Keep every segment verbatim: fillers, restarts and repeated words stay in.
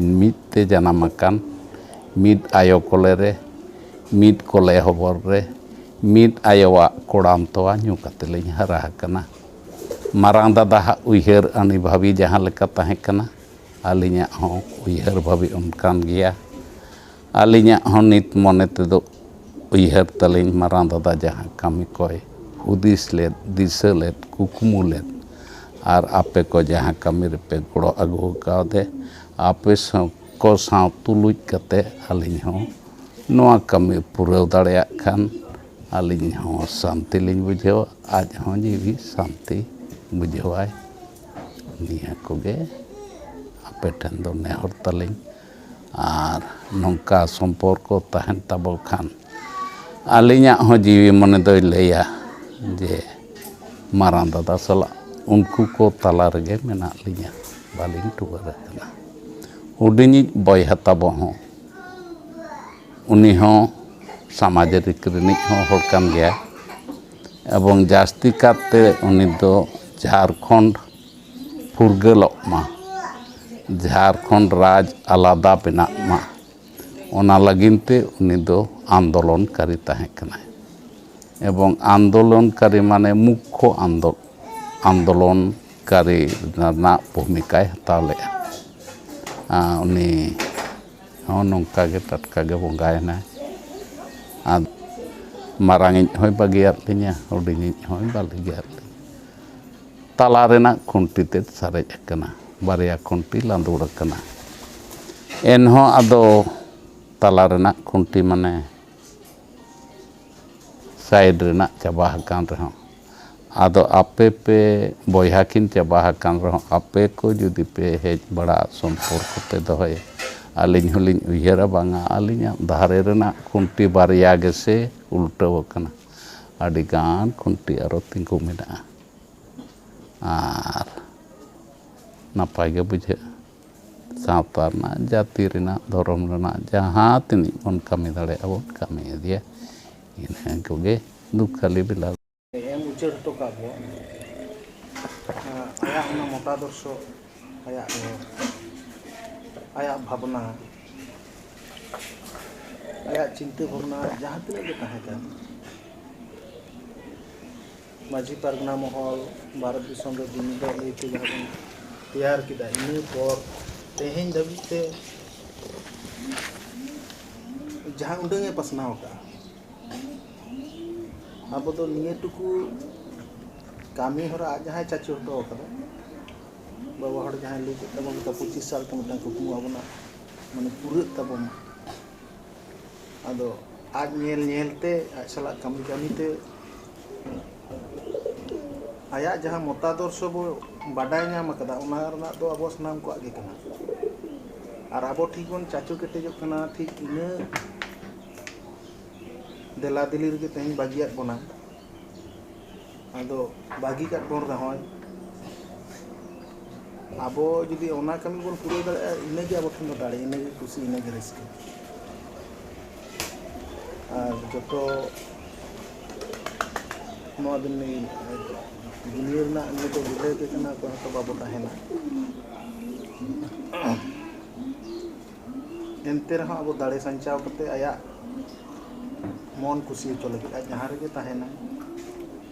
ᱢᱤᱫ ᱛᱮ ᱡᱟᱱᱟᱢ ᱟᱠᱟᱱ, ᱢᱤᱫ ᱟᱭᱳ ᱠᱚᱞᱮ ᱨᱮ, ᱢᱤᱫ ᱠᱚᱞᱮ ᱦᱚᱵᱚᱨ ᱨᱮ, ᱢᱤᱫ ᱟᱭᱳᱣᱟᱜ ᱠᱚᱲᱟᱢ ᱛᱚᱣᱟ ᱧᱩ ᱠᱟᱛᱮ ᱞᱤᱧ ᱦᱟᱨᱟ ᱟᱠᱟᱱᱟ᱾ ᱢᱟᱨᱟᱝ ᱫᱟᱫᱟ ᱦᱟᱜ ᱩᱭᱦᱟᱹᱨ ᱟᱹᱱᱤ ᱵᱷᱟᱵᱤ ᱡᱟᱦᱟᱸ ᱞᱮᱠᱟ ᱛᱟᱦᱮᱸ ᱠᱟᱱᱟ, ᱟᱹᱞᱤᱧᱟᱜ ᱦᱚᱸ ᱩᱭᱦᱟᱹᱨ ᱵᱷᱟᱵᱤ ᱚᱱᱠᱟᱱ ᱜᱮᱭᱟ᱾ ᱟᱹᱞᱤᱧᱟᱜ ᱦᱚᱸ ᱱᱤᱛ ᱢᱚᱱᱮ ᱛᱮᱫᱚ ᱩᱭᱦᱟᱹᱨ ᱛᱟᱹᱞᱤᱧ, ᱢᱟᱨᱟᱝ ᱫᱟᱫᱟ ᱡᱟᱦᱟᱸ ᱠᱟᱹᱢᱤ ᱠᱚᱭ ᱦᱩᱫᱤᱥ ᱞᱮᱫ, ᱫᱤᱥᱟᱹ ᱞᱮᱫ, ᱠᱩᱠᱢᱩ ᱞᱮᱫ, ᱟᱨ ᱟᱯᱮ ᱠᱚ ᱡᱟᱦᱟᱸ ᱠᱟᱹᱢᱤ ᱨᱮᱯᱮ ᱜᱚᱲᱚ ᱟᱹᱜᱩ ᱠᱟᱣᱫᱮ, ᱟᱯᱮ ᱥᱟᱶ, ᱠᱚ ᱥᱟᱶ ᱛᱩᱞᱩᱡ ᱠᱟᱛᱮ ᱟᱹᱞᱤᱧ ᱦᱚᱸ ᱱᱚᱣᱟ ᱠᱟᱹᱢᱤ ᱯᱩᱨᱟᱹᱣ ᱫᱟᱲᱮᱭᱟᱜ ᱠᱷᱟᱱ ᱟᱹᱞᱤᱧ ᱦᱚᱸ ᱥᱟᱱᱛᱤ ᱞᱤᱧ ᱵᱩᱡᱷᱟᱹᱣᱟ, ᱟᱡ ᱦᱚᱸ ᱡᱤᱣᱤ ᱥᱟᱱᱛᱤ ᱵᱩᱡᱷᱟᱹᱣᱟᱭ᱾ ᱱᱤᱭᱟᱹ ᱠᱚᱜᱮ ᱟᱯᱮ ᱴᱷᱮᱱ ᱫᱚ ᱱᱮᱦᱚᱨ ᱛᱟᱹᱞᱤᱧ᱾ ᱟᱨ ᱱᱚᱝᱠᱟ ᱥᱚᱢᱯᱚᱨᱠᱚ ᱛᱟᱦᱮᱱ ᱛᱟᱵᱚ ᱠᱷᱟᱱ, ᱟᱹᱞᱤᱧᱟᱜ ᱦᱚᱸ ᱡᱤᱣᱤ ᱢᱚᱱᱮ ᱫᱚᱭ ᱞᱟᱹᱭᱟ ᱡᱮ ᱢᱟᱨᱟᱝ ᱫᱟᱫᱟ ᱥᱟᱞᱟᱜ ᱩᱱᱠᱩ ᱠᱚ ᱛᱟᱞᱟ ᱨᱮᱜᱮ ᱢᱮᱱᱟᱜ ᱞᱤᱧᱟ, ᱵᱟᱹᱞᱤᱧ ᱴᱩᱣᱟᱹᱨ ᱟᱠᱟᱱᱟ᱾ ᱦᱩᱰᱤᱧᱤᱡ ᱵᱚᱭᱦᱟ ᱛᱟᱵᱚ ᱦᱚᱸ, ᱩᱱᱤ ᱦᱚᱸ ᱥᱟᱢᱟᱡᱤᱠ ᱨᱤᱱᱤᱡ ᱦᱚᱸ ᱦᱚᱲ ᱠᱟᱱ ᱜᱮᱭᱟᱭ, ᱮᱵᱚᱝ ᱡᱟᱹᱥᱛᱤ ᱠᱟᱨᱛᱮ ᱩᱱᱤ ᱫᱚ ᱡᱷᱟᱲᱠᱷᱚᱸᱰ ᱯᱷᱩᱨᱜᱟᱹᱞᱚᱜ ᱢᱟ, ᱡᱷᱟᱲᱠᱷᱚᱸᱰ ᱨᱟᱡᱽ ᱟᱞᱟᱫᱟ ᱵᱮᱱᱟᱜ ᱢᱟ, ᱚᱱᱟ ᱞᱟᱹᱜᱤᱫ ᱛᱮ ᱩᱱᱤ ᱫᱚ ᱟᱱᱫᱳᱞᱚᱱᱠᱟᱨᱤ ᱛᱟᱦᱮᱸ ᱠᱟᱱᱟᱭ᱾ ᱮᱵᱚᱝ ᱟᱱᱫᱳᱞᱚᱱᱠᱟᱨᱤ ᱢᱟᱱᱮ ᱢᱩᱠᱠᱷᱚ ᱟᱱᱫᱳ-, ᱟᱱᱫᱳᱞᱚᱱᱠᱟᱨᱤ ᱨᱮᱱᱟᱜ ᱵᱷᱩᱢᱤᱠᱟᱭ ᱦᱟᱛᱟᱣ ᱞᱮᱫᱼᱟ᱾ ᱟᱨ ᱩᱱᱤ ᱦᱚᱸ ᱱᱚᱝᱠᱟ ᱜᱮ ᱴᱟᱴᱠᱟ ᱜᱮ ᱵᱚᱸᱜᱟᱭᱮᱱᱟᱭ᱾ ᱟᱨ ᱢᱟᱨᱟᱝᱤᱡ ᱦᱚᱸᱭ ᱵᱟᱹᱜᱤᱭᱟᱫ ᱞᱤᱧᱟ, ᱦᱩᱰᱤᱧᱤᱡ ᱦᱚᱸᱭ ᱵᱟᱹᱜᱤᱭᱟᱫ ᱞᱤᱧᱟ᱾ ᱛᱟᱞᱟ ᱨᱮᱱᱟᱜ ᱠᱷᱩᱱᱴᱤ ᱛᱮᱫ ᱥᱟᱨᱮᱡ ᱟᱠᱟᱱᱟ, ᱵᱟᱨᱭᱟ ᱠᱷᱩᱱᱴᱤ ᱞᱟᱸᱫᱩᱲ ᱟᱠᱟᱱᱟ᱾ ᱮᱱᱦᱚᱸ ᱟᱫᱚ ᱛᱟᱞᱟ ᱨᱮᱱᱟᱜ ᱠᱷᱩᱱᱴᱤ ᱢᱟᱱᱮ ᱥᱟᱭᱤᱰ ᱨᱮᱱᱟᱜ ᱪᱟᱵᱟ ᱟᱠᱟᱱ ᱨᱮᱦᱚᱸ, ᱟᱫᱚ ᱟᱯᱮ ᱯᱮ ᱵᱚᱭᱦᱟ ᱠᱤᱱ ᱪᱟᱵᱟ ᱟᱠᱟᱱ ᱨᱮᱦᱚᱸ, ᱟᱯᱮ ᱠᱚ ᱡᱩᱫᱤ ᱯᱮ ᱦᱮᱡ ᱵᱟᱲᱟᱜ, ᱥᱚᱢᱯᱚᱨᱠᱚ ᱯᱮ ᱫᱚᱦᱚᱭᱟ, ᱟᱹᱞᱤᱧ ᱦᱚᱸᱞᱤᱧ ᱩᱭᱦᱟᱹᱨᱟ, ᱵᱟᱝᱟ, ᱟᱹᱞᱤᱧᱟᱜ ᱫᱷᱟᱨᱮ ᱨᱮᱱᱟᱜ ᱠᱷᱩᱱᱴᱤ ᱵᱟᱨᱭᱟ ᱜᱮᱥᱮ ᱩᱞᱴᱟᱹᱣ ᱟᱠᱟᱱᱟ, ᱟᱹᱰᱤ ᱜᱟᱱ ᱠᱷᱩᱱᱴᱤ ᱟᱨᱚ ᱛᱤᱸᱜᱩ ᱢᱮᱱᱟᱜᱼᱟ᱾ ᱟᱨ ᱱᱟᱯᱟᱭ ᱜᱮ ᱵᱩᱡᱷᱟᱹᱜᱼᱟ᱾ ᱥᱟᱶᱛᱟ ᱨᱮᱱᱟᱜ, ᱡᱟᱹᱛᱤ ᱨᱮᱱᱟᱜ, ᱫᱷᱚᱨᱚᱢ ᱨᱮᱱᱟᱜ ᱡᱟᱦᱟᱸ ᱛᱤᱱᱟᱹᱜ ᱵᱚᱱ ᱠᱟᱹᱢᱤ ᱫᱟᱲᱮᱭᱟᱜᱼᱟ, ᱵᱚᱱ ᱠᱟᱹᱢᱤ ᱤᱫᱤᱭᱟ᱾ ᱤᱱᱟᱹ ᱠᱚᱜᱮ ᱫᱩᱠᱷ ᱠᱷᱟᱹᱞᱤ ᱵᱮᱞᱟ᱾ ᱮᱢ ᱩᱪᱟᱹᱲ ᱦᱚᱴᱚ ᱠᱟᱜ ᱵᱚ, ᱟᱭᱟᱜ ᱚᱱᱟ ᱢᱚᱛᱟᱫᱚᱨᱥᱚ, ᱟᱭᱟᱜ ᱱᱚᱣᱟ ᱟᱭᱟᱜ ᱵᱷᱟᱵᱽᱱᱟ, ᱟᱭᱟᱜ ᱪᱤᱱᱛᱟᱹ ᱵᱷᱟᱵᱽᱱᱟ ᱡᱟᱦᱟᱸ ᱛᱤᱱᱟᱹᱜ ᱜᱮ ᱛᱟᱦᱮᱸ ᱠᱟᱱ, ᱢᱟᱹᱡᱷᱤ ᱯᱟᱨᱜᱟᱱᱟ ᱢᱚᱦᱚᱞ, ᱵᱷᱟᱨᱚᱛ ᱫᱤᱥᱚᱢ ᱨᱮ ᱡᱩᱢᱤᱫᱚᱜ ᱞᱟᱹᱭᱛᱮ ᱡᱟᱦᱟᱸ ᱵᱚᱱ ᱛᱮᱭᱟᱨ ᱠᱮᱫᱟ, ᱤᱱᱟᱹ ᱯᱚᱨ ᱛᱮᱦᱮᱧ ᱫᱷᱟᱹᱵᱤᱡ ᱛᱮ ᱡᱟᱦᱟᱸ ᱩᱰᱟᱹᱝ ᱮ ᱯᱟᱥᱱᱟᱣ ᱟᱠᱟᱫᱼᱟ, ᱟᱵᱚ ᱫᱚ ᱱᱤᱭᱟᱹ ᱴᱩᱠᱩ ᱠᱟᱹᱢᱤ ᱦᱚᱨᱟ ᱟᱡ ᱡᱟᱦᱟᱸᱭ ᱪᱟᱪᱳ ᱦᱚᱴᱚ ᱟᱠᱟᱫᱟ, ᱵᱟᱵᱟ ᱦᱚᱲ ᱡᱟᱦᱟᱸᱭ ᱞᱟᱹᱭ ᱠᱮᱫ ᱛᱟᱵᱚᱱ ᱞᱮᱠᱟ, ᱯᱚᱸᱪᱤᱥ ᱥᱟᱞ ᱛᱮ ᱢᱤᱫᱴᱟᱝ ᱠᱩᱠᱢᱩ ᱟᱵᱚᱱᱟᱜ ᱢᱟᱱᱮ ᱯᱩᱨᱟᱹᱜ ᱛᱟᱵᱚᱱ ᱢᱟ᱾ ᱟᱫᱚ ᱟᱡ ᱧᱮᱞ ᱧᱮᱞ ᱛᱮ, ᱟᱡ ᱥᱟᱞᱟᱜ ᱠᱟᱹᱢᱤ ᱠᱟᱹᱢᱤ ᱛᱮ ᱟᱭᱟᱜ ᱡᱟᱦᱟᱸ ᱢᱚᱛᱟᱫᱚᱨᱥᱚ ᱵᱚ ᱵᱟᱰᱟᱭ ᱧᱟᱢ ᱟᱠᱟᱫᱟ, ᱚᱱᱟ ᱨᱮᱱᱟᱜ ᱫᱚ ᱟᱵᱚ ᱥᱟᱱᱟᱢ ᱠᱚᱣᱟᱜ ᱜᱮ ᱠᱟᱱᱟ᱾ ᱟᱨ ᱟᱵᱚ ᱴᱷᱤᱠ ᱵᱚᱱ ᱪᱟᱪᱳ ᱠᱮᱴᱮᱡᱚᱜ ᱠᱟᱱᱟ, ᱴᱷᱤᱠ ᱤᱱᱟᱹ ᱫᱮᱞᱟ ᱫᱮᱞᱤ ᱨᱮᱜᱮ ᱛᱮᱦᱮᱧ ᱵᱟᱹᱜᱤᱭᱟᱫ ᱵᱚᱱᱟ᱾ ᱟᱫᱚ ᱵᱟᱹᱜᱤ ᱠᱟᱜ ᱵᱚᱱ ᱨᱮᱦᱚᱸᱭ, ᱟᱵᱚ ᱡᱩᱫᱤ ᱚᱱᱟ ᱠᱟᱹᱢᱤ ᱵᱚᱱ ᱯᱩᱨᱟᱹᱣ ᱫᱟᱲᱮᱭᱟᱜᱼᱟ, ᱤᱱᱟᱹᱜᱮ ᱟᱵᱚ ᱴᱷᱮᱱ ᱫᱚ ᱫᱟᱲᱮ, ᱤᱱᱟᱹᱜᱮ ᱠᱩᱥᱤ, ᱤᱱᱟᱹᱜᱮ ᱨᱟᱹᱥᱠᱟᱹ᱾ ᱟᱨ ᱡᱚᱛᱚ ᱱᱚᱣᱟ ᱫᱩᱱᱤᱭᱟᱹ, ᱫᱩᱱᱤᱭᱟᱹ ᱨᱮᱱᱟᱜ ᱱᱤᱭᱟᱹ ᱫᱚ ᱵᱤᱫᱟᱹᱭ ᱜᱮ ᱠᱟᱱᱟ, ᱚᱠᱚᱭ ᱦᱚᱸᱛᱚ ᱵᱟᱵᱚ ᱛᱟᱦᱮᱱᱟ᱾ ᱮᱱᱛᱮ ᱨᱮᱦᱚᱸ ᱟᱵᱚ ᱫᱟᱲᱮ ᱥᱟᱧᱪᱟᱣ ᱠᱟᱛᱮ ᱟᱭᱟᱜ ᱢᱚᱱ ᱠᱩᱥᱤ ᱦᱚᱪᱚ ᱞᱟᱹᱜᱤᱫ ᱟᱡ ᱡᱟᱦᱟᱸ ᱨᱮᱜᱮ ᱛᱟᱦᱮᱱᱟᱭ,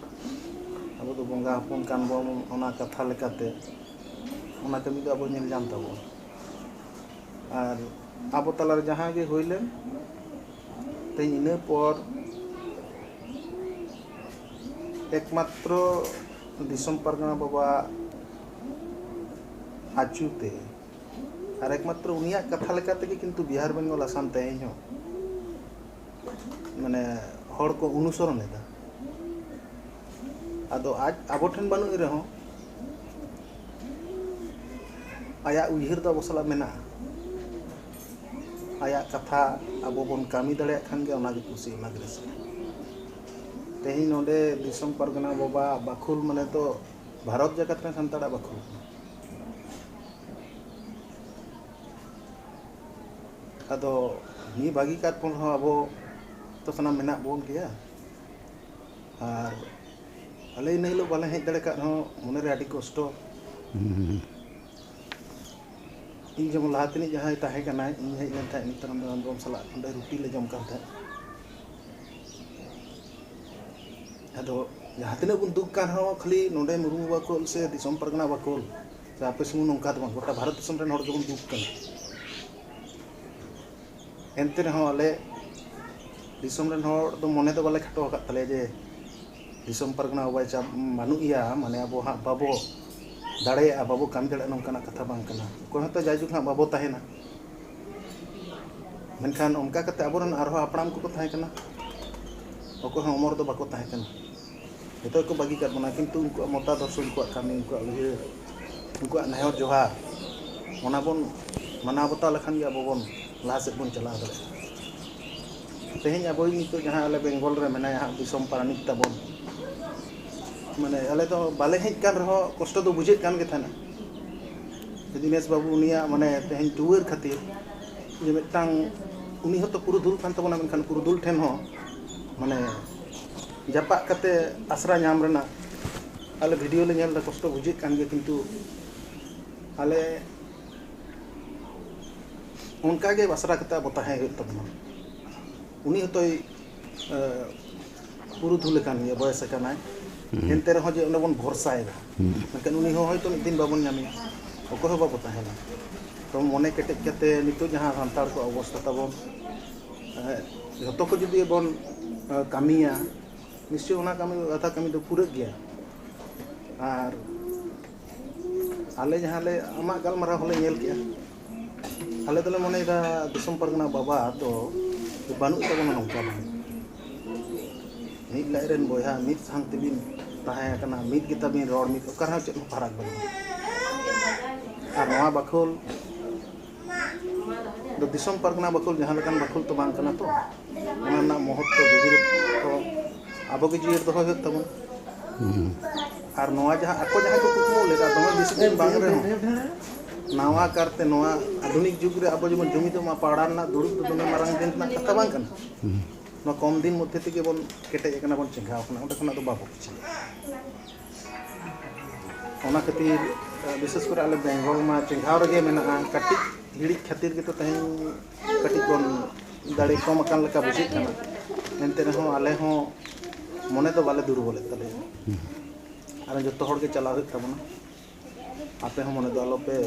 ᱟᱵᱚ ᱫᱚ ᱵᱚᱸᱜᱟ ᱦᱚᱯᱚᱱ ᱠᱟᱱ ᱵᱚᱱ, ᱚᱱᱟ ᱠᱟᱛᱷᱟ ᱞᱮᱠᱟᱛᱮ ᱚᱱᱟ ᱠᱟᱹᱢᱤ ᱫᱚ ᱟᱵᱚ ᱧᱮᱞ ᱧᱟᱢ ᱛᱟᱵᱚᱱ᱾ ᱟᱨ ᱟᱵᱚ ᱛᱟᱞᱟᱨᱮ ᱡᱟᱦᱟᱸ ᱜᱮ ᱦᱩᱭ ᱞᱮᱱ, ᱛᱮᱦᱮᱧ ᱤᱱᱟᱹ ᱯᱚᱨ ᱮᱠᱢᱟᱛᱨᱚ ᱫᱤᱥᱚᱢ ᱯᱟᱨᱜᱟᱱᱟ ᱵᱟᱵᱟ ᱟᱹᱪᱩ ᱛᱮ ᱟᱨ ᱮᱠᱢᱟᱛᱨᱚ ᱩᱱᱤᱭᱟᱜ ᱠᱟᱛᱷᱟ ᱞᱮᱠᱟ ᱛᱮᱜᱮ ᱠᱤᱱᱛᱩ ᱵᱤᱦᱟᱨ ᱵᱮᱝᱜᱚᱞ ᱟᱥᱟᱢ ᱛᱮᱦᱮᱧ ᱦᱚᱸ ᱢᱟᱱᱮ ᱦᱚᱲ ᱠᱚ ᱚᱱᱩᱥᱚᱨᱚᱱ ᱮᱫᱟ᱾ ᱟᱫᱚ ᱟᱡ ᱟᱵᱚ ᱴᱷᱮᱱ ᱵᱟᱹᱱᱩᱜ ᱨᱮᱦᱚᱸ ᱟᱭᱟᱜ ᱩᱭᱦᱟᱹᱨ ᱫᱚ ᱟᱵᱚ ᱥᱟᱞᱟᱜ ᱢᱮᱱᱟᱜᱼᱟ᱾ ᱟᱭᱟᱜ ᱠᱟᱛᱷᱟ ᱟᱵᱚ ᱵᱚᱱ ᱠᱟᱹᱢᱤ ᱫᱟᱲᱮᱭᱟᱜ ᱠᱷᱟᱱ ᱜᱮ ᱚᱱᱟᱜᱮ ᱠᱩᱥᱤ, ᱚᱱᱟᱜᱮ ᱨᱟᱹᱥᱠᱟᱹ᱾ ᱛᱮᱦᱮᱧ ᱱᱚᱰᱮ ᱫᱤᱥᱚᱢ ᱯᱟᱨᱜᱟᱱᱟ ᱵᱟᱵᱟ ᱵᱟᱠᱷᱳᱞ ᱢᱟᱱᱮ ᱫᱚ ᱵᱷᱟᱨᱚᱛ ᱡᱟᱠᱟᱛ ᱨᱮᱱ ᱥᱟᱱᱛᱟᱲᱟᱜ ᱵᱟᱠᱷᱳᱞ ᱠᱟᱱᱟ᱾ ᱟᱫᱚ ᱩᱱᱤ ᱵᱟᱹᱜᱤ ᱠᱟᱜ ᱵᱚᱱ ᱨᱮᱦᱚᱸ ᱟᱵᱚ ᱛᱚ ᱥᱟᱱᱟᱢ ᱢᱮᱱᱟᱜ ᱵᱚᱱ ᱜᱮᱭᱟ᱾ ᱟᱨ ᱟᱞᱮ ᱤᱱᱟᱹ ᱦᱤᱞᱳᱜ ᱵᱟᱞᱮ ᱦᱮᱡ ᱫᱟᱲᱮ ᱠᱟᱜ ᱨᱮᱦᱚᱸ ᱢᱚᱱᱮᱨᱮ ᱟᱹᱰᱤ ᱠᱚᱥᱴᱚ᱾ ᱤᱧ ᱡᱮᱢᱚᱱ ᱞᱟᱦᱟ ᱛᱮᱱᱤᱡ ᱡᱟᱦᱟᱸᱭ ᱛᱟᱦᱮᱸ ᱠᱟᱱᱟᱭ, ᱤᱧ ᱦᱮᱡ ᱞᱮᱱ ᱛᱟᱦᱮᱸᱫ ᱱᱤᱛᱚᱜ ᱫᱚ ᱟᱢᱫᱚᱢ ᱥᱟᱞᱟᱜ ᱚᱸᱰᱮ ᱨᱩᱴᱤ ᱞᱮ ᱡᱚᱢ ᱠᱟᱱ ᱛᱟᱦᱮᱸᱫ᱾ ᱟᱫᱚ ᱡᱟᱦᱟᱸ ᱛᱤᱱᱟᱹᱜ ᱵᱚᱱ ᱫᱩᱠ ᱠᱟᱱ ᱨᱮᱦᱚᱸ, ᱠᱷᱟᱹᱞᱤ ᱱᱚᱰᱮ ᱢᱩᱨᱢᱩ ᱵᱟᱠᱷᱳᱞ ᱥᱮ ᱫᱤᱥᱚᱢ ᱯᱟᱨᱜᱟᱱᱟ ᱵᱟᱠᱷᱳᱞ ᱥᱮ ᱟᱯᱮ ᱥᱩᱢᱩᱝ ᱱᱚᱝᱠᱟ ᱫᱚ ᱵᱟᱝ, ᱜᱚᱴᱟ ᱵᱷᱟᱨᱚᱛ ᱫᱤᱥᱚᱢ ᱨᱮᱱ ᱦᱚᱲ ᱜᱮᱵᱚᱱ ᱫᱩᱠ ᱠᱟᱱᱟ᱾ ᱮᱱᱛᱮ ᱨᱮᱦᱚᱸ ᱟᱞᱮ ᱫᱤᱥᱚᱢ ᱨᱮᱱ ᱦᱚᱲ ᱫᱚ ᱢᱚᱱᱮ ᱫᱚ ᱵᱟᱞᱮ ᱠᱷᱟᱴᱚ ᱟᱠᱟᱫ ᱛᱟᱞᱮᱭᱟ ᱡᱮ ᱫᱤᱥᱚᱢ ᱯᱟᱨᱜᱟᱱᱟ ᱵᱟᱭ ᱪᱟᱯ ᱵᱟᱹᱱᱩᱜ ᱮᱭᱟ, ᱢᱟᱱᱮ ᱟᱵᱚ ᱦᱟᱸᱜ ᱵᱟᱵᱚ ᱫᱟᱲᱮᱭᱟᱜᱼᱟ, ᱵᱟᱵᱚ ᱠᱟᱹᱢᱤ ᱫᱟᱲᱮᱭᱟᱜᱼᱟ, ᱱᱚᱝᱠᱟᱱᱟᱜ ᱠᱟᱛᱷᱟ ᱵᱟᱝ ᱠᱟᱱᱟ᱾ ᱚᱠᱚᱭ ᱦᱚᱸᱛᱚ ᱡᱟᱭᱡᱩᱜᱽ ᱦᱟᱸᱜ ᱵᱟᱵᱚ ᱛᱟᱦᱮᱱᱟ᱾ ᱢᱮᱱᱠᱷᱟᱱ ᱚᱱᱠᱟ ᱠᱟᱛᱮ ᱟᱵᱚᱨᱮᱱ ᱟᱨᱦᱚᱸ ᱦᱟᱯᱲᱟᱢ ᱠᱚᱠᱚ ᱛᱟᱦᱮᱸ ᱠᱟᱱᱟ, ᱚᱠᱚᱭ ᱦᱚᱸ ᱚᱢᱚᱨ ᱫᱚ ᱵᱟᱠᱚ ᱛᱟᱦᱮᱸ ᱠᱟᱱᱟ᱾ ᱡᱚᱛᱚ ᱜᱮᱠᱚ ᱵᱟᱹᱜᱤ ᱠᱟᱫ ᱵᱚᱱᱟ, ᱠᱤᱱᱛᱩ ᱩᱱᱠᱩᱣᱟᱜ ᱢᱚᱛᱟᱫᱚᱨᱥᱚ, ᱩᱱᱠᱩᱣᱟᱜ ᱠᱟᱹᱢᱤ, ᱩᱱᱠᱩᱣᱟᱜ ᱩᱭᱦᱟᱹᱨ, ᱩᱱᱠᱩᱣᱟᱜ ᱱᱮᱦᱚᱨ ᱡᱚᱦᱟᱨ, ᱚᱱᱟ ᱵᱚᱱ ᱢᱟᱱᱟᱣ ᱵᱟᱛᱟᱣ ᱞᱮᱠᱷᱟᱱ ᱜᱮ ᱟᱵᱚ ᱵᱚᱱ ᱞᱟᱦᱟ ᱥᱮᱫ ᱵᱚᱱ ᱪᱟᱞᱟᱣ ᱫᱟᱲᱮᱭᱟᱜᱼᱟ᱾ ᱛᱮᱦᱮᱧ ᱟᱵᱚᱭᱤᱡ ᱱᱤᱛᱚᱜ ᱡᱟᱦᱟᱸ ᱟᱞᱮ ᱵᱮᱝᱜᱚᱞ ᱨᱮ ᱢᱮᱱᱟᱭᱟ ᱦᱟᱸᱜ ᱫᱤᱥᱚᱢ ᱯᱟᱨᱟᱱᱤᱠ ᱛᱟᱵᱚᱱ, ᱢᱟᱱᱮ ᱟᱞᱮ ᱫᱚ ᱵᱟᱞᱮ ᱦᱮᱡ ᱠᱟᱱ ᱨᱮᱦᱚᱸ ᱠᱚᱥᱴᱚ ᱫᱚ ᱵᱩᱡᱷᱟᱹᱜ ᱠᱟᱱ ᱜᱮ ᱛᱟᱦᱮᱱᱟ᱾ ᱫᱤᱱᱮᱥ ᱵᱟᱹᱵᱩ ᱩᱱᱤᱭᱟᱜ ᱢᱟᱱᱮ ᱛᱮᱦᱮᱧ ᱴᱩᱣᱟᱹᱨ ᱠᱷᱟᱹᱛᱤᱨ ᱡᱮ ᱢᱤᱫᱴᱟᱝ, ᱩᱱᱤ ᱦᱚᱸᱛᱚ ᱯᱩᱨᱩᱫᱷᱩᱞ ᱠᱟᱱ ᱛᱟᱵᱚᱱᱟ, ᱢᱮᱱᱠᱷᱟᱱ ᱯᱩᱨᱩᱫᱷᱩᱞ ᱴᱷᱮᱱ ᱦᱚᱸ ᱢᱟᱱᱮ ᱡᱟᱯᱟᱜ ᱠᱟᱛᱮ ᱟᱥᱨᱟ ᱧᱟᱢ ᱨᱮᱱᱟᱜ ᱟᱞᱮ ᱵᱷᱤᱰᱤᱭᱳ ᱞᱮ ᱧᱮᱞ ᱮᱫᱟ, ᱠᱚᱥᱴᱚ ᱵᱩᱡᱷᱟᱹᱜ ᱠᱟᱱ ᱜᱮᱭᱟ, ᱠᱤᱱᱛᱩ ᱟᱞᱮ ᱚᱱᱠᱟ ᱜᱮ ᱟᱥᱨᱟ ᱠᱟᱛᱮ ᱟᱵᱚ ᱛᱟᱦᱮᱸ ᱦᱩᱭᱩᱜ ᱛᱟᱵᱚᱱᱟ᱾ ᱩᱱᱤ ᱦᱚᱸᱛᱚᱭ ᱮ, ᱯᱩᱨᱩᱫᱷᱩᱞ ᱟᱠᱟᱱ ᱜᱮᱭᱟ, ᱵᱚᱭᱮᱥ ᱟᱠᱟᱱᱟᱭ᱾ ᱦᱩᱸ᱾ ᱮᱱᱛᱮ ᱨᱮᱦᱚᱸ ᱡᱮ ᱚᱸᱰᱮ ᱵᱚᱱ ᱵᱷᱚᱨᱥᱟᱭᱮᱫᱟ, ᱦᱩᱸ᱾ ᱢᱮᱱᱠᱷᱟᱱ ᱩᱱᱤ ᱦᱚᱸ ᱦᱚᱭᱛᱳ ᱢᱤᱫ ᱫᱤᱱ ᱵᱟᱵᱚᱱ ᱧᱟᱢᱮᱭᱟ, ᱚᱠᱚᱭ ᱦᱚᱸ ᱵᱟᱵᱚ ᱛᱟᱦᱮᱱᱟ᱾ ᱛᱚ ᱢᱚᱱᱮ ᱠᱮᱴᱮᱡ ᱠᱟᱛᱮ ᱱᱤᱛᱚᱜ ᱡᱟᱦᱟᱸ ᱥᱟᱱᱛᱟᱲ ᱠᱚ ᱚᱵᱚᱥᱛᱟ ᱛᱟᱵᱚᱱ, ᱮ, ᱡᱷᱚᱛᱚ ᱠᱚ ᱡᱩᱫᱤ ᱵᱚᱱ, ᱮ, ᱠᱟᱹᱢᱤᱭᱟ, ᱱᱤᱥᱪᱚᱭ ᱚᱱᱟ ᱠᱟᱹᱢᱤ, ᱟᱫᱷᱟ ᱠᱟᱹᱢᱤ ᱫᱚ ᱯᱩᱨᱟᱹᱜ ᱜᱮᱭᱟ᱾ ᱟᱨ ᱟᱞᱮ ᱡᱟᱦᱟᱸ ᱞᱮ ᱟᱢᱟᱜ ᱜᱟᱞᱢᱟᱨᱟᱣ ᱦᱚᱸᱞᱮ ᱧᱮᱞ ᱠᱮᱜᱼᱟ, ᱟᱞᱮ ᱫᱚᱞᱮ ᱢᱚᱱᱮᱭᱮᱫᱟ ᱫᱤᱥᱚᱢ ᱯᱟᱨᱜᱟᱱᱟ ᱵᱟᱵᱟ ᱫᱚ ᱵᱟᱹᱱᱩᱜ ᱛᱟᱵᱚᱱᱟ ᱱᱚᱝᱠᱟ ᱫᱚ᱾ ᱢᱤᱫ ᱞᱟᱡ ᱨᱮᱱ ᱵᱚᱭᱦᱟ ᱢᱤᱫ ᱥᱟᱶ ᱛᱮᱵᱤᱱ ᱛᱟᱦᱮᱸ ᱟᱠᱟᱱᱟ, ᱢᱤᱫ ᱜᱮᱛᱟ ᱵᱤᱱ ᱨᱚᱲ, ᱢᱤᱫ ᱚᱠᱟ ᱨᱮᱦᱚᱸ ᱪᱮᱫ ᱦᱚᱸ ᱯᱷᱟᱨᱟᱠ ᱵᱟᱹᱱᱩᱜᱼᱟ᱾ ᱟᱨ ᱱᱚᱣᱟ ᱵᱟᱠᱷᱳᱞ ᱫᱚ ᱫᱤᱥᱚᱢ ᱯᱟᱨᱜᱟᱱᱟ ᱵᱟᱠᱷᱳᱞ ᱡᱟᱦᱟᱸ ᱞᱮᱠᱟᱱ ᱵᱟᱠᱷᱳᱞ ᱛᱚ ᱵᱟᱝ ᱠᱟᱱᱟ ᱛᱚ, ᱚᱱᱟ ᱨᱮᱱᱟᱜ ᱢᱚᱦᱚᱛᱛᱚ ᱜᱚᱵᱷᱤᱨ ᱛᱚ ᱟᱵᱚ ᱜᱮ ᱡᱤᱭᱟᱹᱲ ᱫᱚᱦᱚᱭ ᱦᱩᱭᱩᱜ ᱛᱟᱵᱚᱱᱟ᱾ ᱦᱩᱸ᱾ ᱟᱨ ᱱᱚᱣᱟ ᱡᱟᱦᱟᱸ ᱟᱠᱚ ᱡᱟᱦᱟᱸ ᱠᱚ ᱠᱩᱠᱢᱩ ᱞᱮᱫᱟ, ᱫᱚᱢᱮ ᱵᱮᱥᱤ ᱫᱤᱱ ᱵᱟᱝ ᱨᱮᱦᱚᱸ, ᱱᱟᱣᱟ ᱠᱟᱨᱛᱮ ᱱᱚᱣᱟ ᱟᱫᱷᱩᱱᱤᱠ ᱡᱩᱜᱽ ᱨᱮ ᱟᱵᱚ ᱡᱮᱢᱚᱱ ᱡᱩᱢᱤᱫᱚᱜ ᱢᱟ, ᱯᱟᱲᱟ ᱨᱮᱱᱟᱜ ᱫᱩᱲᱩᱵ ᱫᱚ ᱫᱚᱢᱮ ᱢᱟᱨᱟᱝ ᱫᱤᱱ ᱨᱮᱱᱟᱜ ᱠᱟᱛᱷᱟ ᱵᱟᱝ ᱠᱟᱱᱟ᱾ ᱦᱩᱸ᱾ ᱱᱚᱣᱟ ᱠᱚᱢ ᱫᱤᱱ ᱢᱚᱫᱽᱫᱷᱮ ᱛᱮᱜᱮ ᱵᱚᱱ ᱠᱮᱴᱮᱡ ᱟᱠᱟᱱᱟ, ᱵᱚᱱ ᱪᱮᱸᱜᱷᱟᱣ ᱟᱠᱟᱱᱟ, ᱚᱸᱰᱮ ᱠᱷᱚᱱᱟᱜ ᱫᱚ ᱵᱟᱵᱚ ᱯᱤᱪᱷᱟᱹᱜᱼᱟ᱾ ᱚᱱᱟ ᱠᱷᱟᱹᱛᱤᱨ, ᱮ, ᱵᱤᱥᱮᱥ ᱠᱚᱨᱮ ᱟᱞᱮ ᱵᱮᱝᱜᱚᱞ ᱢᱟ ᱪᱮᱸᱜᱷᱟᱣ ᱨᱮᱜᱮ ᱢᱮᱱᱟᱜᱼᱟ᱾ ᱠᱟᱹᱴᱤᱡ ᱦᱤᱲᱤᱡ ᱠᱷᱟᱹᱛᱤᱨ ᱜᱮᱛᱚ ᱛᱮᱦᱮᱧ ᱠᱟᱹᱴᱤᱡ ᱵᱚᱱ ᱫᱟᱲᱮ ᱠᱚᱢ ᱟᱠᱟᱱ ᱞᱮᱠᱟ ᱵᱩᱡᱷᱟᱹᱜ ᱠᱟᱱᱟ᱾ ᱮᱱᱛᱮ ᱨᱮᱦᱚᱸ ᱟᱞᱮ ᱦᱚᱸ ᱢᱚᱱᱮ ᱫᱚ ᱵᱟᱞᱮ ᱫᱩᱨᱵᱚᱞᱮᱫ ᱛᱟᱞᱮᱭᱟ᱾ ᱟᱨ ᱡᱚᱛᱚ ᱦᱚᱲ ᱜᱮ ᱪᱟᱞᱟᱣ ᱦᱩᱭᱩᱜ ᱛᱟᱵᱚᱱᱟ᱾ ᱟᱯᱮ ᱦᱚᱸ ᱢᱚᱱᱮ ᱫᱚ ᱟᱞᱚᱯᱮ,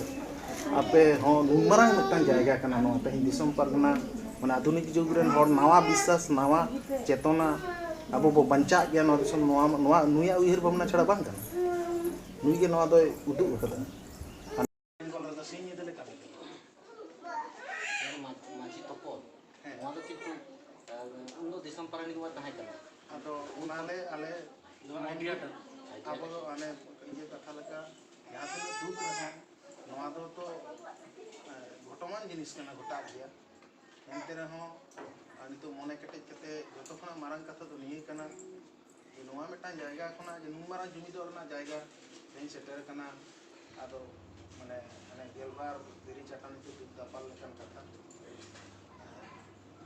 ᱟᱯᱮ ᱦᱚᱸ ᱱᱩᱱ ᱢᱟᱨᱟᱝ ᱢᱤᱫᱴᱟᱝ ᱡᱟᱭᱜᱟ ᱠᱟᱱᱟ ᱱᱚᱣᱟ ᱛᱮᱦᱮᱧ ᱫᱤᱥᱚᱢ ᱯᱟᱨᱜᱟᱱᱟ, ᱢᱟᱱᱮ ᱟᱫᱷᱩᱱᱤᱠ ᱡᱩᱜᱽ ᱨᱮᱱ ᱦᱚᱲ ᱱᱟᱣᱟ ᱵᱤᱥᱥᱟᱥ, ᱱᱟᱣᱟ ᱪᱮᱛᱚᱱᱟ, ᱟᱵᱚ ᱵᱚ ᱵᱟᱧᱪᱟᱜ ᱜᱮᱭᱟ ᱱᱚᱣᱟ ᱫᱤᱥᱚᱢ, ᱱᱚᱣᱟ, ᱱᱚᱣᱟ ᱱᱩᱭᱟᱜ ᱩᱭᱦᱟᱹᱨ ᱵᱷᱟᱵᱽᱱᱟ ᱪᱷᱟᱲᱟ ᱵᱟᱝ ᱠᱟᱱᱟ᱾ ᱱᱩᱭ ᱜᱮ ᱱᱚᱣᱟ ᱫᱚᱭ ᱩᱫᱩᱜ ᱟᱠᱟᱫᱟ᱾ ᱵᱮᱝᱜᱚᱞ ᱨᱮᱫᱚ ᱥᱤᱧ ᱧᱤᱫᱟᱹ ᱞᱮ ᱠᱟᱹᱢᱤ ᱠᱟᱱᱟ᱾ ᱡᱟᱦᱟᱸ ᱢᱟ-, ᱢᱟᱹᱡᱷᱤ ᱛᱚᱯᱚᱞ, ᱦᱮᱸ᱾ ᱱᱚᱣᱟ ᱫᱚ ᱠᱤᱱᱛᱩ, ᱟᱨ ᱩᱱ ᱫᱚ ᱫᱤᱥᱚᱢ ᱯᱟᱨᱟᱱᱤᱠ ᱵᱚᱱ ᱛᱟᱦᱮᱸ ᱠᱟᱱᱟ᱾ ᱟᱫᱚ ᱚᱱᱟᱞᱮ ᱟᱞᱮ ᱱᱚᱣᱟ ᱢᱚᱱ idea ᱴᱟ, idea ᱟᱵᱚ ᱴᱟ᱾ ᱫᱚ ᱚᱱᱮ ᱤᱭᱟᱹ ᱠᱟᱛᱷᱟ ᱞᱮᱠᱟ, ᱡᱟᱦᱟᱸ ᱛᱤᱱᱟᱹᱜ ᱫᱩᱠ ᱨᱮᱦᱚᱸ ᱱᱚᱣᱟ ᱫᱚ ᱛᱚ, ᱮ, ᱜᱷᱚᱴᱚᱢᱟᱱ ᱡᱤᱱᱤᱥ ᱠᱟᱱᱟ, ᱜᱷᱚᱴᱟᱜ ᱜᱮᱭᱟ᱾ ᱮᱱᱛᱮ ᱨᱮᱦᱚᱸ, ᱟᱨ ᱱᱤᱛᱚᱜ ᱢᱚᱱᱮ ᱠᱮᱴᱮᱡ ᱠᱟᱛᱮ ᱡᱚᱛᱚ ᱠᱷᱚᱱᱟᱜ ᱢᱟᱨᱟᱝ ᱠᱟᱛᱷᱟ ᱫᱚ ᱱᱤᱭᱟᱹ ᱠᱟᱱᱟ ᱡᱮ ᱱᱚᱣᱟ ᱢᱤᱫᱴᱟᱝ ᱡᱟᱭᱜᱟ ᱠᱷᱚᱱᱟᱜ, ᱡᱮ ᱱᱩᱱ ᱢᱟᱨᱟᱝ ᱡᱩᱢᱤᱫᱚᱜ ᱨᱮᱱᱟᱜ ᱡᱟᱭᱜᱟ ᱛᱮᱦᱮᱧ ᱥᱮᱴᱮᱨ ᱟᱠᱟᱱᱟ᱾ ᱟᱫᱚ ᱢᱟᱱᱮ ᱦᱟᱱᱮ ᱜᱮᱞᱵᱟᱨ ᱫᱷᱤᱨᱤ ᱪᱟᱴᱟᱱᱤ ᱛᱮ ᱫᱩᱠ ᱫᱟᱯᱟᱞ ᱞᱮᱠᱟᱱ ᱠᱟᱛᱷᱟ᱾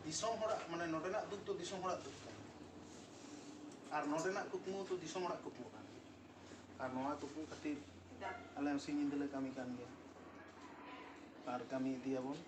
ᱫᱤᱥᱚᱢ ᱦᱚᱲᱟᱜ, ᱢᱟᱱᱮ ᱱᱚᱰᱮᱱᱟᱜ ᱫᱩᱠ ᱫᱚ ᱫᱤᱥᱚᱢ ᱦᱚᱲᱟᱜ ᱫᱩᱠ ᱠᱟᱱᱟ, ᱟᱨ ᱱᱚᱰᱮᱱᱟᱜ ᱠᱩᱠᱢᱩ ᱫᱚ ᱫᱤᱥᱚᱢ ᱦᱚᱲᱟᱜ ᱠᱩᱠᱢᱩ ᱠᱟᱱ ᱜᱮᱭᱟ᱾ ᱟᱨ ᱱᱚᱣᱟ ᱠᱩᱠᱢᱩ ᱠᱷᱟᱹᱛᱤᱨ ᱟᱞᱮ ᱦᱚᱸ ᱥᱤᱧ ᱧᱤᱫᱟᱹ ᱞᱮ ᱠᱟᱹᱢᱤ ᱠᱟᱱ ᱜᱮᱭᱟ ᱟᱨ ᱠᱟᱹᱢᱤ ᱤᱫᱤᱭᱟᱵᱚᱱ᱾